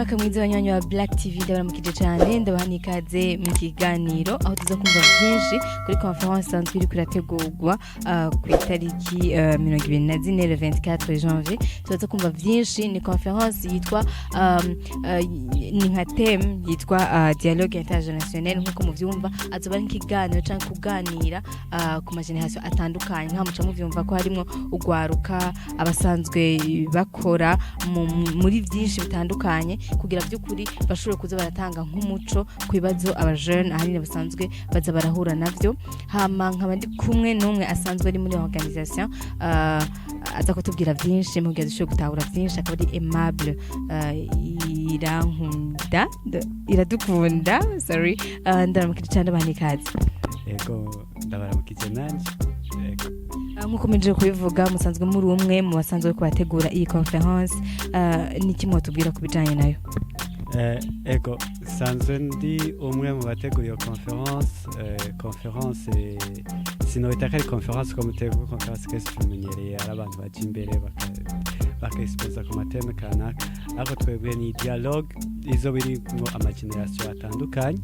Umwaka mwiza, abanywanyi wa Black TV. Ndabaramukije cyane, ndabaha n'ikaze mu kiganiro aho tuza kumva byinshi kuri conférence isanzwe iriko irategurwa ku itariki 24, le 24 janvier. Tuza kumva byinshi. Ni conférence yitwa ni nka thème yitwa dialogue intergénérationnel. Nkuko muvyumva, azoba ari nk'ikiganiro canke kuganira ku ma génération atandukanye. Nka muca muvyumva ko harimwo ugwaruka, abasanzwe bakora muri byinshi bitandukanye, kugira by'ukuri bashobore kuza baratanga nk'umuco ku bibazo abajene ahanini basanzwe baza barahura navyo. Hama nkaba ndi kumwe n'umwe asanzwe ari muri organisation, aza kutubwira byinshi mu gihe dushobore gutahura byinshi, akaba ari Aimable Irankunda, Iradukunda, sorry. Ndaramukije cyane, bani ikaze. Ego, ndabaramukije nanje, ego. Nk'uko muje kubivuga, musanzwe muri umwe mu basanzwe bariko bategura iyi conférence. Niki mwotubwira ku bijanye nayo? Ego, sanzwe ndi umwe mu bategura iyo conférence. Conférence, sinobita ko ari conférence ko mutegura conférence kenshi tumenyereye ari abantu baja imbere baka exposa ku ma thèmes kanaka, ariko twebwe ni dialogue izoba irimwo ama génération atandukanye.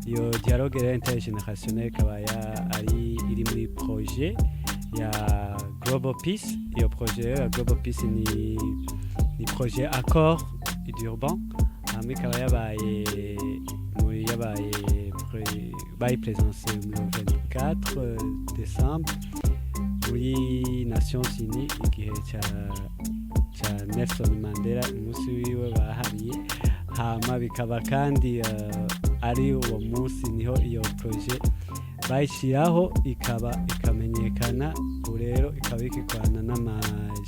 Iyo dialogue rero intergénérationnel ikaba ari iri muri projet ya Global Peace. Iyo projet rero ya Global Peace ni projet accord Durban, hama ikaba yabaye muri yabaye bayi présente mu 24 décembre muri Nations Unies, igihe ca Nelson Mandela, umunsi wiwe bahariye. Hama bikaba kandi ari uwo munsi niho iyo projet bayishyiraho, ikaba ikamenyekana. Ubu rero ikaba ikikorana n'ama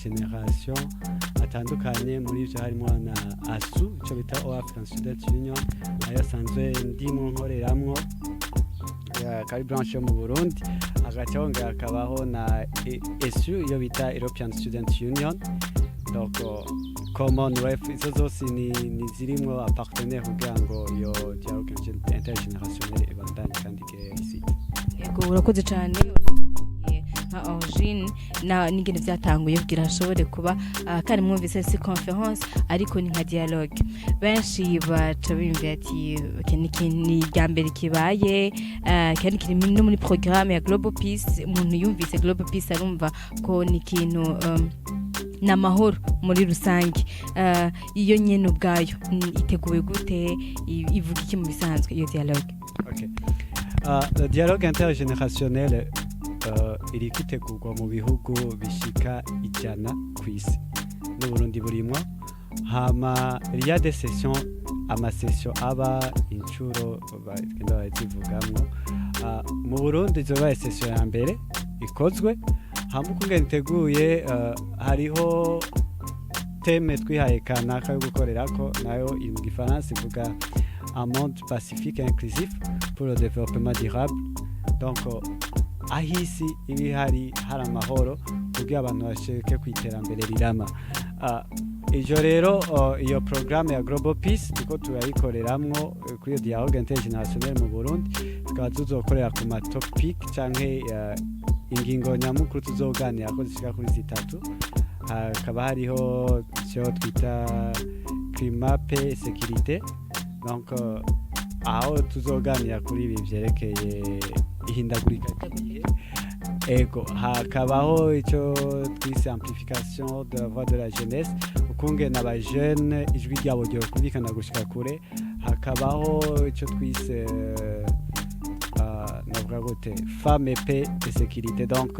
génération atandukanye. Muri ibyo harimo na ASU, icyo bita All African Student Union, ayo asanzwe ndimo nkoreramwo, kari branche yo mu Burundi. Hagaca hongera hakabaho na ESU, iyo bita European Student Union, donc Commonwealth. Izo zose ni zirimwo partenaire kugira ngo iyo dialogue intergénérationnel ibandanye kandi igire réussite. Yego, urakoze cyane. Nka origine na n'ingene byatanguye kugira hashobore kuba, kandi mwumvise si conférence ariko ni nka dialogue. Benshi baca biyumvira ati: "Okay, ni irya mbere kibaye, kandi kiri no muri programme ya Global Peace." Umuntu yumvise Global Peace arumva ko ni ikintu ni amahoro muri rusange. Iyo nyene ubwayo iteguwe gute? Ivuga iki mu bisanzwe iyo dialogue? Okay. Le dialogue intergénérationnel iriko itegurwa mu bihugu bishika 100 ku isi, n'Uburundi burimwo. Hama il y a des sessions, ama session aba incuro bagenda barazivugamwo. Mu Burundi izobaye session ya mbere ikozwe. Hama ukungene iteguye, hariho thème twihaye kanaka yo gukorerako, nayo iri mu gifaransa, ivuga "Un monde pacifique et inclusif pour le développement durable", donc aho isi iba ihari hari amahoro kugira abantu bashike ku iterambere rirama. Ivyo rero, iyo programme ya Global Peace turiko turayikoreramwo kuri iyo dialogue intergénérationnel mu Burundi. Tukaba tuzokorera ku ma topic canke ingingo nyamukuru tuzoganira ko zishika kuri zitatu. Hakaba hariho icyo twita climat, paix, sécurité, donc aho tuzoganira kuri ibi vyerekeye ihindagurika ry'ibihe. Ego, hakabaho icyo twise amplification de la voix de la jeunesse, ukungena aba jeune ijwi ryabo ryokumvikana gushika kure. Hakabaho icyo twise navuga gute, femme, paix et sécurité, donc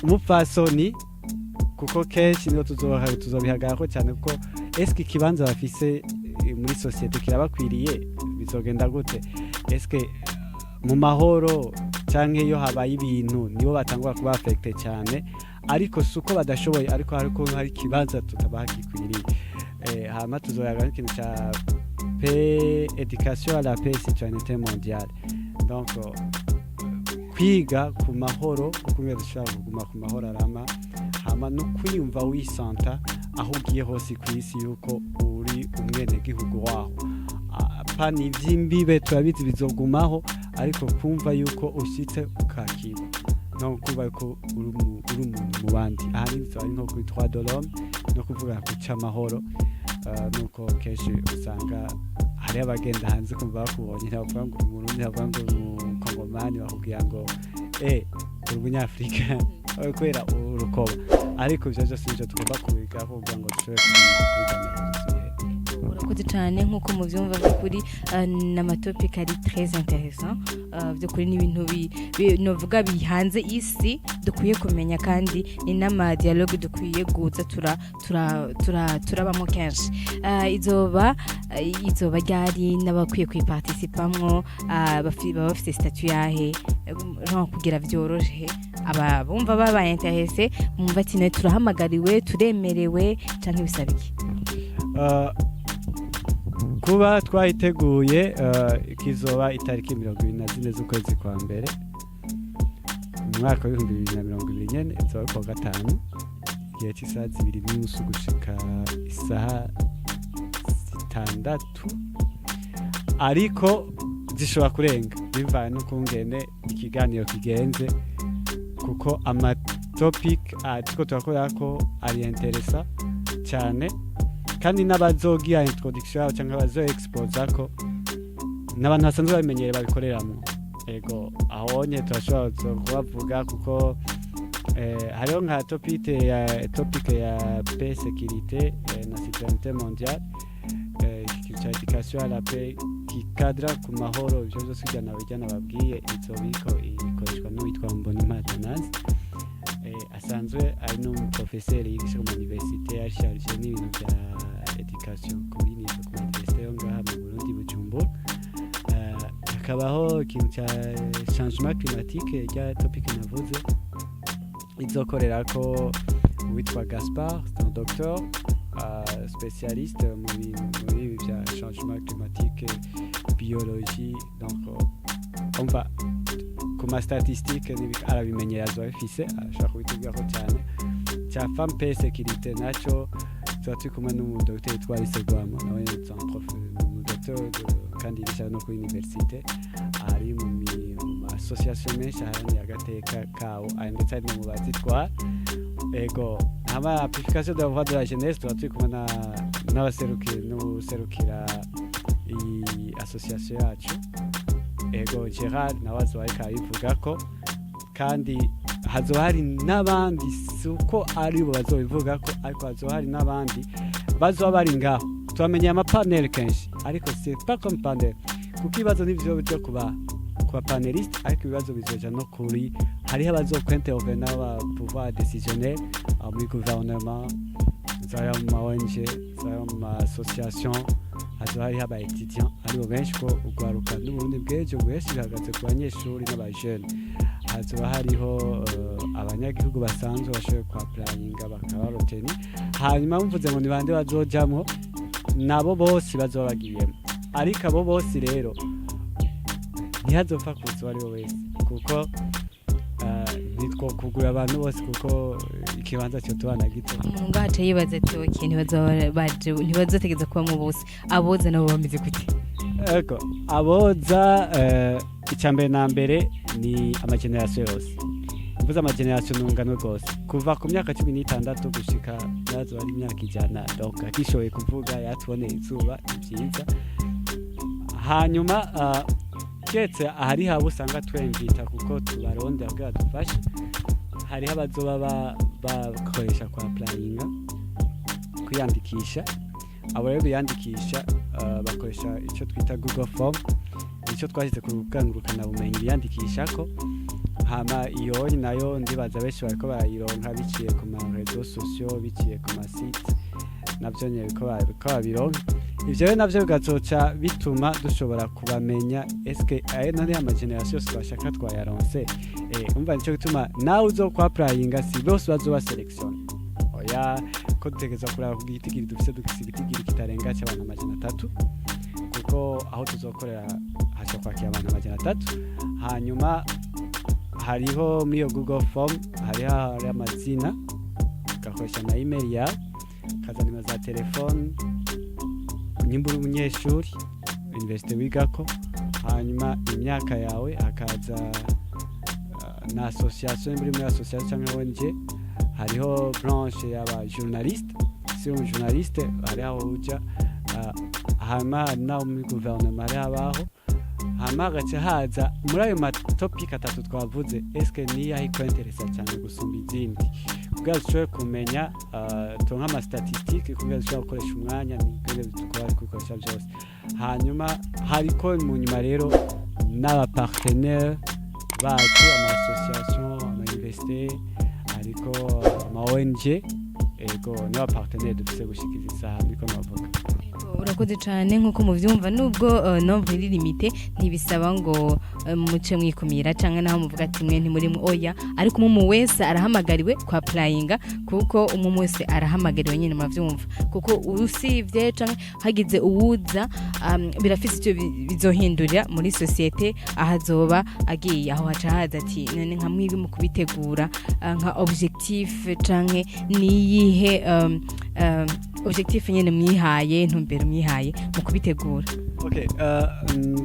umupfasoni, kuko kenshi niho tuzobihagararako cyane, kuko eske ikibanza bafise muri société kirabakwiriye? Bizogenda gute? Eske mu mahoro canke iyo habaye ibintu nibo batangura kuba affecté cyane? Ariko si uko badashoboye, ariko hariko hari ikibanza tutabaha gikwiriye. Hama tuzoyaga n'ikintu ca paix, éducation à la paix et citoyenneté mondiale, donc kwiga ku mahoro, ukuntu dushobora kuguma ku mahoro arama, hama no kwiyumva wisanta aho ugiye hose ku isi yuko uri umwenegihugu waho. Pana ivy'imbibe, turabizi bizogumaho, ariko kumva yuko ushitse ukakirwa, no kumva yuko uri umuntu mu bandi, ahanini tuba ari nko kuri droit de l'homme no kuvuga ku c'amahoro. Nuko kenshi usanga hariho abagenda hanze kumva bakubonye, ntibavuga ngo uri Umurundi, ntibavuga ngo uri Umukongomani, bakubwira ngo uri Umunyafurika kubera urukoba. Ariko ivyo vyose nivyo tugomba kubigaho kugira ngo dushobore kubiganira dusubiye. Urakoze cyane. Nk'uko mubyumva, by'ukuri ni amatopic ari très intéressant. By'ukuri ni ibintu novuga bihanze isi dukwiye kumenya, kandi ni n'ama dialogue dukwiye guza turabamo kenshi. Izoba ryari? N'abakwiye kuyiparticipamwo baba bafite statut yahe? Genre kugira vyoroshe aba bumva babaye intéressé, bumva ati: "Ne turahamagariwe, turemerewe", canke bisaba iki? Kuba twayiteguye, kizoba itariki 24 z'ukwezi kwa mbere mu mwaka wa 2020 nyene. Izoba kuwa gatanu, igihe cy'isaha 2:30 gushika isaha 6, ariko zishobora kurenga bivanye n'ukungene ikiganiro kigenze, kuko amatopic turiko turakora ko ari intéressant cyane, kandi n'abazogira introduction yabo cyangwa abazo exposa ko n'abantu basanzwe babimenyereye, babikoreramwo. Ego, aho nye turashobora kubavuga, kuko hariho nka topic ya paix, sécurité na citoyenneté mondiale, ikintu ca éducation à la paix kikadra ku mahoro. Ivyo vyose kugira bijya nababwiye, izo biriko ikoreshwa n'uwitwa Mbonimpa Athanase, asanzwe ari n'umuprofeseri yigisha mu université, ari chargé n'ibintu vya éducation kuri niveau ku université yo ngaha mu Burundi, Bujumbura. Hakabaho ikintu ca changement climatique, rya topic navuze, izokorerako uwitwa Gaspard, c'est un docteur spécialiste mu bintu muri ibi vya changement climatique, biologie. Donc umva, ku ma statistique arabimenyera, azoba abifise, arashobora kubitubwirako cyane. Cya femme, paix, sécurité naco tuba turi kumwe n'umudokiteri yitwa Alice Gwamo, nawe c'est un prof, umudokiteri kandi yigisha no kuri université, ari mu ma association menshi aharanira agateka kawo, ari ndetse ari no mu bazitwara. Ego, hama amplification de la voix de la jeunesse, tuba turi kumwe n'abaserukira n'userukira iyi association yacu. Ego, Gerard nawe azoba ariko arabivugako, kandi hazoba hari n'abandi. Si uko ari bo bazobivugako, ariko hazoba hari n'abandi bazoba bari ngaho. Tubamenyeye amapanel kenshi, ariko c'est pas comme panel, kuko ibibazo nivyo byo kuba panéliste, ariko ibibazo bizoja no kuri hariho abazokwintervena ba pouvoir décisionnel, aho muri gouvernement, zaba mu ma ONG, zaba mu ma association. Hazoba hariho aba étudiant, aribo benshi, ko urwaruka n'Uburundi bw'ejo bwinshi bihagaze ku banyeshuri n'aba jeune. Hazoba hariho abanyagihugu basanzwe bashoboye kwapplyinga bakaba retenu. Hanyuma mvuze ngo ni bande bazojamwo? Nabo bose bazoba bagiyemo, ariko abo bose rero ntihazopfa kuza uwo ari we wese, kuko nitwo kugura abantu bose, kuko ikibanza cyo tubana gito. Umuntu ngaho aca yibaza ati: "Okay, ntibazoba baje, ntibazotegeza kubamwo bose. Aboza nabo bameze gute?" Ego, aboza, icya mbere na mbere ni amageneration yose. Mvuze amageneration, nungano rwose, kuva ku myaka 16 gushika nazo ari imyaka 100. Donc akishoboye kuvuga, yatuboneye izuba, ni byiza. Hanyuma keretse ahari habo usanga twemvita kuko tubarondera kugira dufashe, hariho abazoba bakoresha kwa applyinga, kwiyandikisha. Abo rero biyandikisha bakoresha icyo twita Google Form, nicyo twashyize ku rubuga ngurukanabumenyi biyandikishako. Hama iyo nayo ndibaza benshi bariko barayironka biciye ku ma réseaux sociaux, biciye ku ma site, navyo nyene biriko babironka. Ivyo rero navyo bigazoca bituma dushobora kubamenya: eske ayo none ama generation yose twashaka twayaronse? Umva, nico gituma nawe uzokwapplyinga, si bose bazoba sélectionné, oya, ko dutegerezwa kuraba ku gitigiri dufise. Dufise igitigiri kitarenga c'abantu 300, kuko aho tuzokorera hashobora kwakira abantu 300. Hanyuma hariho muri iyo Google Form hariho hari amazina, ugakoresha na email yawe, ukaza nimero za telefone, nimba uri umunyeshuri, université wigako, hanyuma imyaka yawe, hakaza na association, nimba uri muri association cyangwa ONG. Hariho branche y'aba journaliste, Si uri journaliste, hari aho uja, hama hari n'aho muri guverinoma hari abaho, hama hagaca haza muri ayo ma topics atatu twavuze, eske niyaho ikwenteresa cyane gusumba izindi, kugira dushobore kumenya, turonke ama statistiques, kugira dushobore gukoresha umwanya n'ingene dukora kubikoresha byose. Hanyuma hariko mu nyuma rero n'aba partenaires bacu, ama association, ama université, hariko ama ONG. Ego, n'aba partenaires dufise gushikiza isaha, niko navuga. Urakoze cyane. Nk'uko mubyumva, nubwo nombre iri limité, ntibisaba ngo muce mwikumira cyangwa naho muvuga ati mwe ntimuri, oya, ariko umwe wese arahamagariwe kwa applyinga, kuko umwe wese arahamagariwe nyine, murabyumva, kuko usibye canke hagize uwuza, birafise icyo bizohindurira muri société aho azoba agiye. Aho haca haza ati none nka mwibi mu kubitegura, nka objectif canke niyihe objectif nyene mwihaye, intumbero mwihaye mu kubitegura? Okay,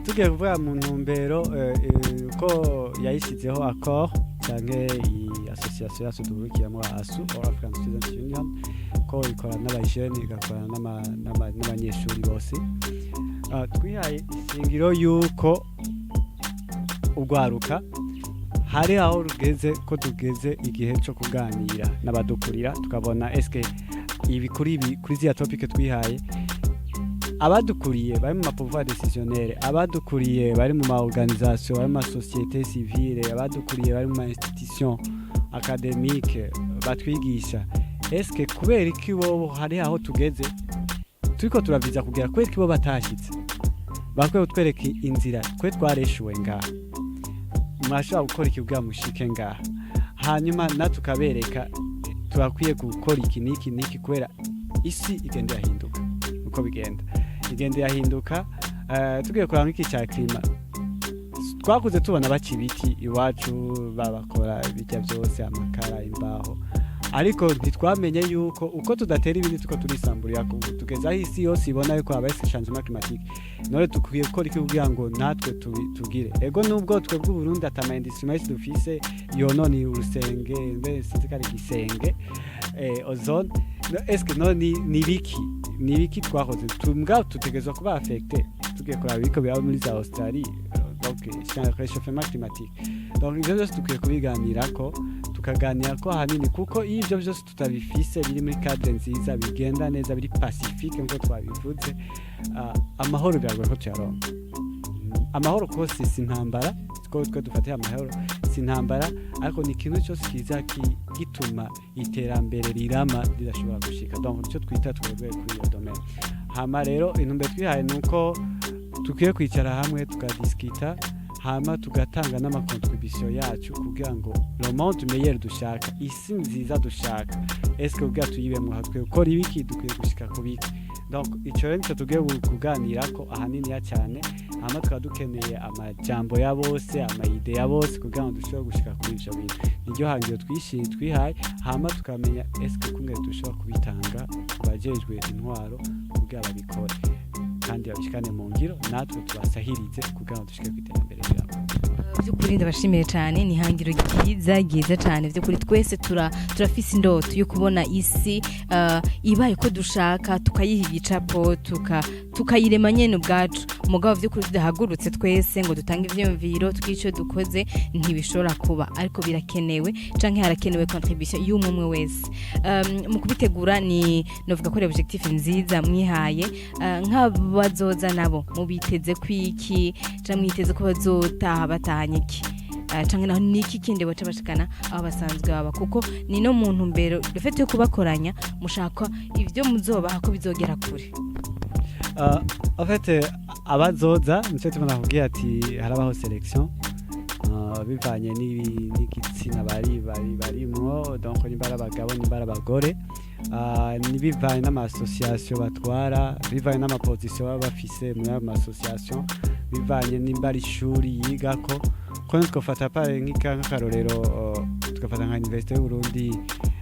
tugiye kuvuga mu ntumbero, ko yayishyizeho accord canke iyi association yacu duhurikiyemo, ASU, All African Students Union, ko ikora n'abajene, igakorana n'abanyeshuri bose. Twihaye ishingiro yuko urwaruka hari aho rugeze, ko tugeze igihe cyo kuganira n'abadukurira, tukabona eske ibi kuri ibi, kuri ziriya topic twihaye, abadukuriye bari mu ma pouvoir décisionnaire, abadukuriye bari mu ma organisation, bari mu ma société civile, abadukuriye bari mu ma institution académique batwigisha, eske kubera iki bo hari aho tugeze turiko turaviza kugera, kubera iki bo batashitse? Bakwiye kutwereka inzira. Twe twareshuwe ngaha, murashobora gukora iki kugira mushike ngaha? Hanyuma natwe tukabereka turakwiye gukora iki n'iki n'iki, kubera isi igenda irahinduka. Uko bigenda igenda irahinduka. Tugiye kuraba nk'iki cya climat, twakuze tubona baca ibiti iwacu, babakora ibijya byose, amakara, imbaho, ariko ntitwamenye yuko uko tudatera ibindi tuko turisamburira tugeze aho isi yose ibona yuko habaye changement climatique. None dukwiye gukora iki kugira ngo natwe tugire? Ego, nubwo twebwe Burundi atama industrie menshi dufise yonona urusenge, mbe sinzi ko ari igisenge, ozone no, eske no ni biki twakoze tumbwa tutegerezwa kuba affecté? Tugiye kuraba ibiko biraba muri za Australie, donc réchauffement climatique. Donc ivyo byose dukwiye kubiganirako, tukaganira ko ahanini, kuko iyo ivyo byose tutabifise biri muri cadre nziza, bigenda neza, biri pacifique nkuko twabivuze, amahoro biragoye ko tuyaronka. Amahoro kose si intambara, ko twe dufatira amahoro si intambara, ariko ni ikintu cyose kiza gituma iterambere rirama ridashobora gushika. Donc nicyo twita twebwe kuri iyo domaine. Hama rero intumbero twihaye ni uko dukwiye kwicara hamwe, tukadiskita, hama tugatanga n'ama contribution yacu kugira ngo le monde meilleur dushaka, isi nziza dushaka, eske kugira tuyibemwo dukwiye gukora ibiki, dukwiye gushika ku biki? Donc ico rero nico tugiye kuganirako ahaniniya cyane. Hama tukaba dukeneye amajambo ya bose, ama idées ya bose, kugira ngo dushobore gushika kuri ivyo bintu. Niryo hangiro twihaye. Hama tukamenya eske kungene dushobora kubitanga ku bajejwe intwaro kugira babikore kandi babishikane mu ngiro, natwe tubasahirize kugira ngo dushike ku iterambere ryabo. By'ukuri ndabashimiye cyane. Ni ihangiro ryiza ryiza cyane. By'ukuri twese turafise indoto yo kubona isi ibaye ko dushaka, tukayiha igicapo, tukayirema nyene ubwacu. Mugabo by'ukuri tudahagurutse twese ngo dutange ivyiyumviro tw'ico dukoze, ntibishobora kuba. Ariko birakenewe canke harakenewe contribution y'umwe umwe wese mu kubitegura. Ni novuga ko ari objectif nziza mwihaye. Nk'abazoza nabo mubiteze kwiki, canke mwiteze ko bazotaha batahanye iki? Canke naho niki kindi baca bashikana aho basanzwe baba? Kuko ni no mu ntumbero rufite yo kubakoranya, mushaka ivyo muzobaha ko bizogera kure. En fait, abazoza, nico tuma nakubwiye ati harabaho sélection, bivanye n'igitsina bari barimwo, donc nimba ari abagabo, nimba ari abagore, nibivanye n'ama association batwara, bivanye n'ama position baba bafise muri ayo ma association, bivanye nimba ari ishuri yigako. Ko twafata pare nk'akarorero, tugafata nka Université y'Uburundi,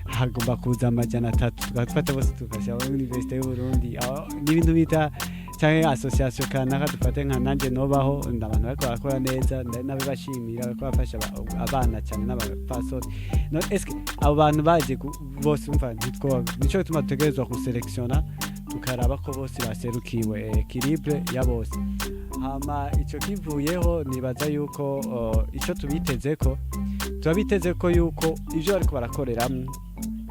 hagomba kuza 300, tugafata bose tugashyira muri Université y'Uburundi, ni ibintu bita Canke association kanaka, dufate nka nanje nobaho, abantu bariko barakora neza, ndabibashimira, bariko bafasha abana cyane n'abapfasoni. No eske abo bantu baje bose, umva, ntitwo nico gituma dutegerezwa guselektiona, tukaraba ko bose baserukiwe, équilibre ya bose. Hama ico kivuyeho, nibaza yuko ico tubitezeko, turabiteze ko yuko ivyo bariko barakoreramwo,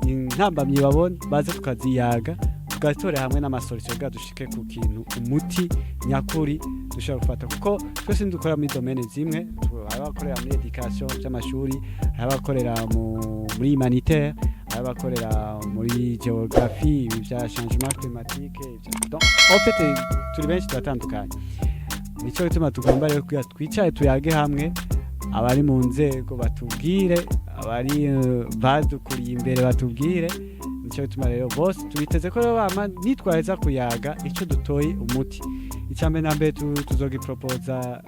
intambamyi babona, baze tukaziyaga, tugatorera hamwe n'ama solutions kugira dushike ku kintu, umuti nyakuri dushobora gufata, kuko twese ntidukora muri domaine zimwe. Hari abakorera muri éducation by'amashuri, hari abakorera muri humanitaire, hari abakorera muri géographie, ibi bya changement climatique, donc en fait turi benshi, turatandukanye. Nico gituma tugomba rero kugira twicare, tuyage hamwe, abari mu nzego batubwire, abari badukuriye imbere batubwire. Nico gituma rero bose tubiteze ko rero bama nitwaheza kuyaga ico dutoye umuti, icya mbere na mbere tuzogipropoza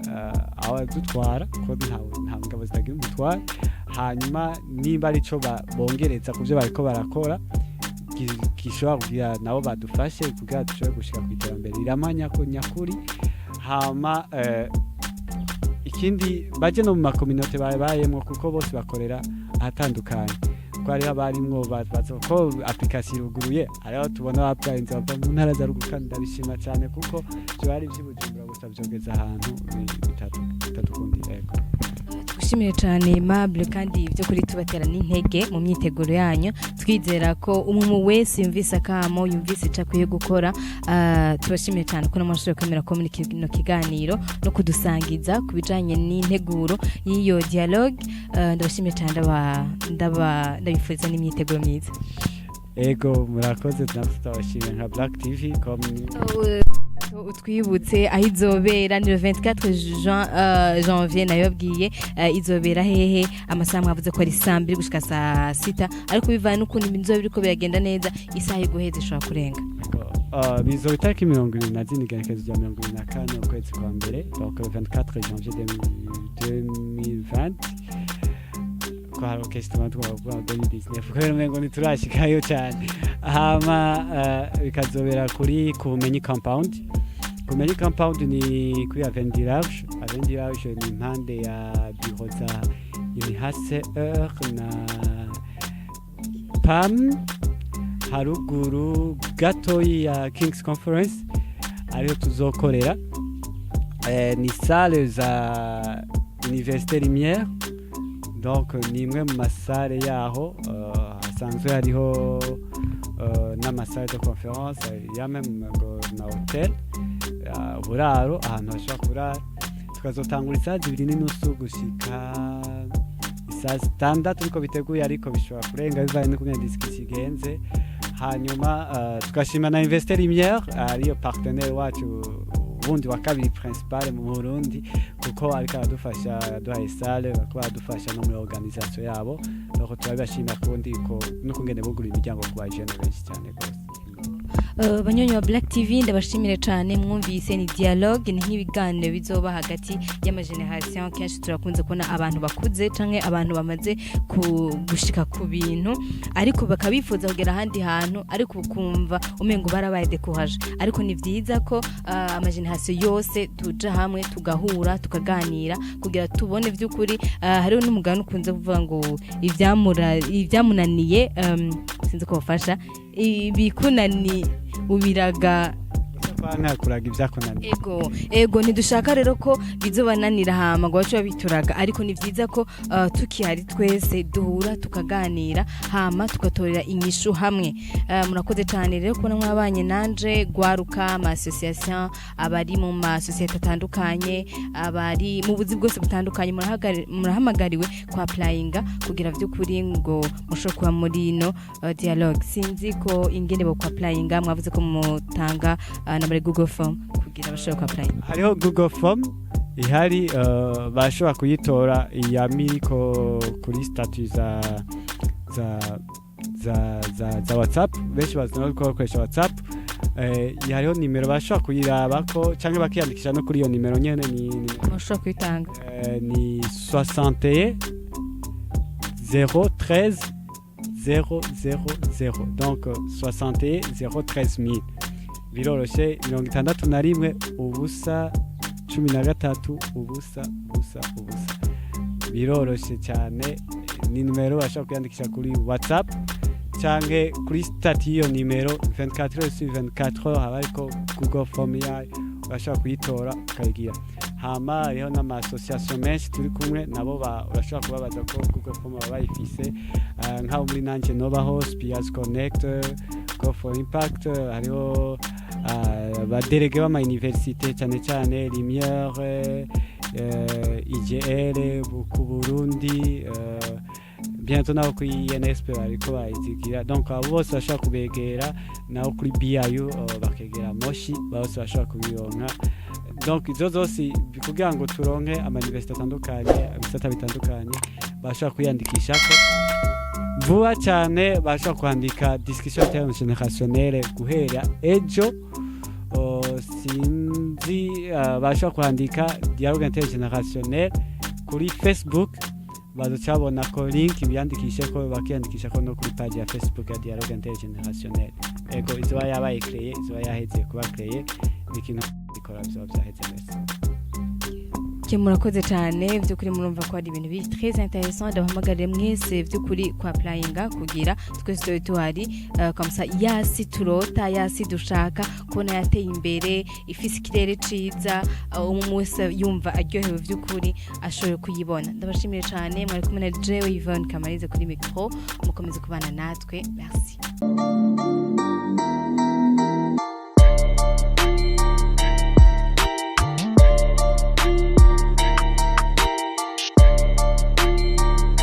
abadutwara, ko nta ngabo zitagira umutware. Hanyuma nimba arico bongereza ku byo bariko barakora, gishobora kugira nabo badufashe kugira dushobore gushika ku iterambere riramanya ko nyakuri. Hama ikindi, baje no mu ma communautés babayemwo, kuko bose bakorera ahatandukanye, ko hariho abarimwo baza ko application iruguruye. Hariho tubona bapwarinze bava mu ntara za ruguru, kandi ndabishima cyane, kuko vyo ari ivy'i Bujumbura gusa vyogeza ahantu bitadukundira. Ego. Tugushimire cyane, Aimable, kandi by'ukuri tubatera n'intege mu myiteguro yanyu, twizera ko umwe wese yumvise akamo, yumvise icyo akwiye gukora. Tubashimiye cyane ko namwashoboye kwemera ko muri kino kiganiro no kudusangiza ku bijanye n'integuro y'iyo dialogue. Ndabashimiye cyane, ndabifuriza n'imyiteguro myiza. Ego, murakoze, natwe turabashimiye nka Black TV ko Utwibutse aho izobera. Ni le 24 janvier nayobwiye. Izobera hehe? Amasaha mwavuze ko ari saa 2 gushika saa 6, ariko bivanye n'ukuntu ibintu bizoba biriko biragenda neza, isaha yo guheza ishobora kurenga. Bizoba itariki 24, igenekerezo rya 24 ukwezi kwa mbere, donc le 24 janvier 2020, ko hari kenshi tuba twavuga 2019 kubera umengo ntiturashikayo cyane. Hama bikazobera kuri ku Bumenyi Compound. Bumenyi Compound ni kuri Avenue du Large. Avenue du Large ni impande ya bureau za UNHCR na PAM, haruguru gatoyi ya King's Conference, ariho tuzokorera. Ni salle za Université Lumière, donc ni imwe mu ma salles yaho. Hasanzwe hariho n'ama salles de conférence, ya même ngo na hôtel, uburaro, ahantu bashobora kurara. Tukazotangura isaha 2:30 gushika isaha 6, ariko biteguye, ariko bishobora kurenga bivanye n'ukuntu discussion igenze. Hanyuma tugashima na Université Lumière, ariyo partenaire wacu wundi wa kabiri principal mu Burundi, kuko ariko aradufasha, aduhaye salle, bariko baradufasha no muri organisation yabo. Donc turabibashimira kundi ko n'ukungene bugura imiryango ku bajene benshi cyane rwose. Banyonyi wa Black TV, ndabashimire cyane. Mwumvise, ni dialogue, ni nk'ibiganiro bizoba hagati y'ama générations. Kenshi turakunze kubona abantu bakuze canke abantu bamaze gushika ku bintu, ariko bakabifuza kugera ahandi hantu, ariko ukumva umengo barabaye découragé. Ariko ni vyiza ko ama générations yose tuja hamwe, tugahura, tukaganira kugira tubone vy'ukuri. Hariho n'umugani ukunze kuvuga ngo ivyamura ivyamunaniye, sinzi ko bafasha ibikunani ubiraga. Gusa kuraga ibyakunaniye. Ego, ntidushaka rero ko bizobananira hama ngo bace babituraga, ariko ni vyiza ko tukihari twese duhura, tukaganira, hama tugatorera inyishu hamwe. Murakoze cyane rero kubona mwabanye nanje. Gwaruka, ama association, abari mu ma sociétés atandukanye, abari mu buzi bwose butandukanye, murahamagariwe kwa applyinga kugira vy'ukuri ngo mushobore kuba muri ino dialogue. Sinzi ko ingene bo kwa applyinga, mwavuze ko mutanga na muri Google Form kugira bashobore kwa applyinga. Hariho Google Form ihari, bashobora kuyitora iyamiriko kuri statut za WhatsApp. Benshi bazi no ko bakoresha WhatsApp. Hariho nimero bashobora kuyirabako cyangwa bakiyandikisha no kuri iyo nimero nyene ni Mushobora kuyitanga. Ni 61 013 000, donc 61 013 000. Biroroshe: 61 0 13 0 0 0. Biroroshe cyane, ni nimero bashobora kwiyandikisha kuri WhatsApp canke kuri statut y'iyo nimero. 24 heures sur 24 heures haba hariko Google Form yayo, urashobora kuyitora ukayigira. Hama hariho n'ama association menshi turi kumwe nabo, urashobora kubabaza ko Google Form baba bayifise, nk'abo muri Nanje Nobaho, Spias Connect, Go for Impact. Hariho aba délégués b'ama université, cyane cyane Lumière, IGL ku Burundi, bientôt nabo kuri INSP bariko bayizigira. Donc abo bose bashobora kubegera, nabo kuri BIU bakegera Moshi, bose bashobora kubironka. Donc izo zose kugira ngo turonke ama université atandukanye, ibisata bitandukanye, bashobora kwiyandikishako vuba cyane. Bashobora kwandika discussion intergénérationnelle guhera ejo. Sinzi, bashobora kwandika dialogue intergénérationnel kuri Facebook, bazocabona ko link biyandikishe ko, bakiyandikisha ko no kuri page ya Facebook ya dialogue intergénérationnel. Ego, izoba yabaye créé, izoba yaheze kuba créé, ni ikintu ikora, bizoba vyaheze mbese. Ke, murakoze cyane. By'ukuri murumva ko ari ibintu biri très intéressant. Ndabahamagarire mwese by'ukuri kwa applyinga kugira twese tube tuhari, comme ça yasi turota, yasi dushaka kubona yateye imbere, ifise ikirere ciza, umwe wese yumva aryohewe, by'ukuri ashoboye kuyibona. Ndabashimiye cyane. Mwari kumwe na jewe Yvonne Kamarize kuri micro. Mukomeze kubana natwe. Merci.